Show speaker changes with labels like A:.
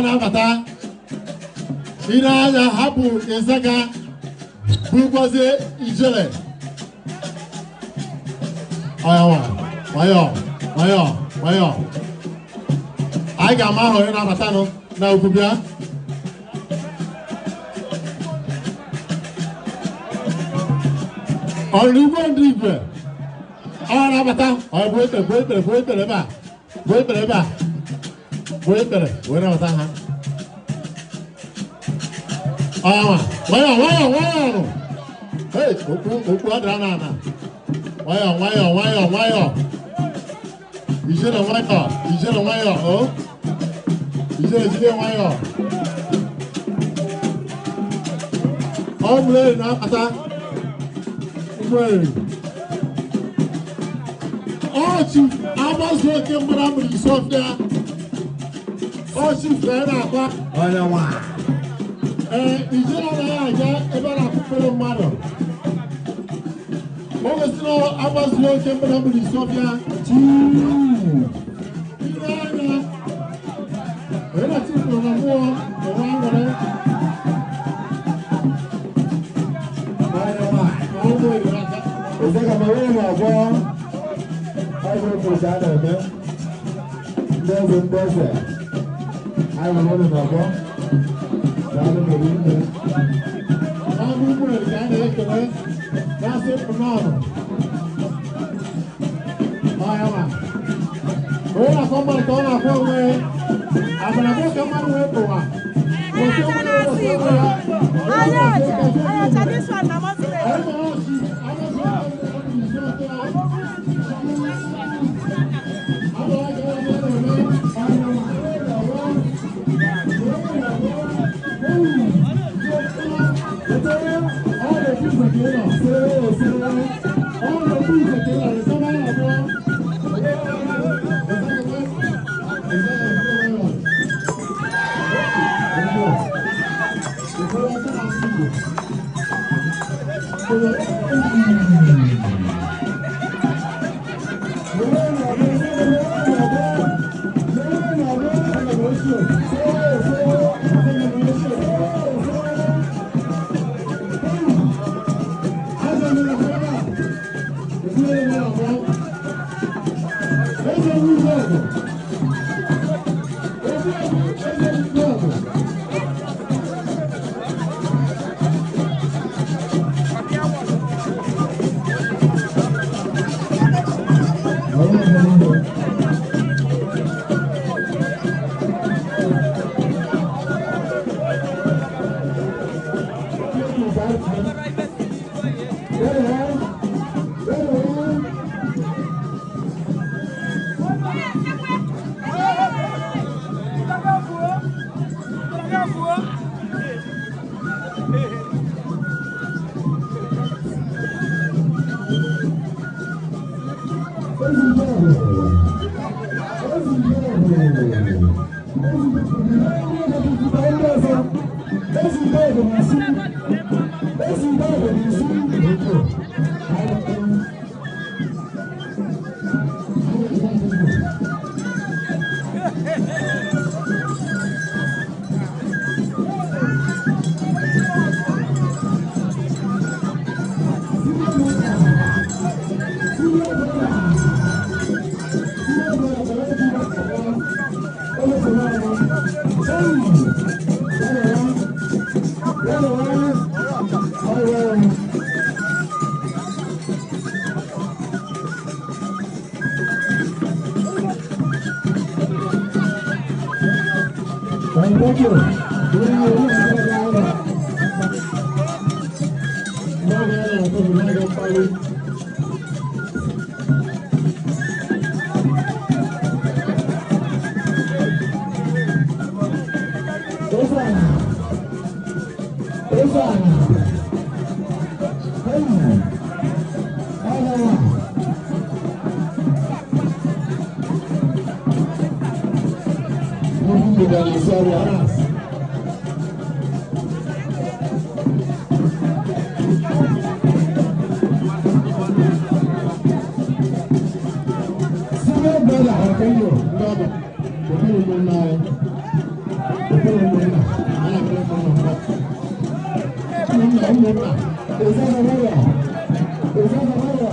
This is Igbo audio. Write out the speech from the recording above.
A: Na-abata ile anya hapụ Ịzaga bụrụkwazie ijele. Ọya nwayọ nwayọ nwayọ. Anyị ga-ama ahụ onye na-abatanụ na ukwu bịa. Ọrụ igwe ndị igwe ọ na-abata ọ bụ ekpere bụ ekpere bụ ekpere ebe a bụ ekpere ebe a bụ ekpere wee nabata ha. Ọya nwayọ nwayọ nwayọ nụ. Hey, okwu okwu adara na ana. Nwayọ nwayọ nwayọ nwayọ. Ijele nwayọ, ijele nwayọ o. Ijele jide nwayọ. Ọ bụrụ na-abata ụgbọelu. Ọ chief agbazuo oke mgbara mụrụ isi ọfịa. Ọ chief ka anyị na-akwa.
B: Onye nwa.
A: Ee, ijele anaghị aga ebe a na-akpụkpere mmadụ. O gosiri agbazuo oke mgbara mụrụ isi ọfịa. Ile anya. Onye na chief nọ na mmụọ enwe aṅụrị.
B: Onye nwa.
A: Ụmụ aka.
B: Ịzaga ma onye na-agwọ ọgwụ ụbọchị a na-eme. Ndị eze ndị eze. Anyị nwere ụlọ na-agwọ. Daalụ n'obi nne.
A: N'ọnụ ụgbọelu ka a na-ekele na-asị nnọọ. Ọya ma. Onye na-akọ mmadụ ka ọ na-akọ onwe ya. Abana bụ ka mmadụ wee pụwa. Kwụsị onwe ya, kwụsị onwe ya.
C: Ayacha, this one na Muslim.
A: Anyị ma ọchị, amasị isi ọfịa.
B: Thank you.
A: na-abịara ụmụnna, a na-abịara ụmụnna mbọ. Ụmụnna, ụmụnna.
B: Ụzọ nwayọ. Ụzọ nwayọ.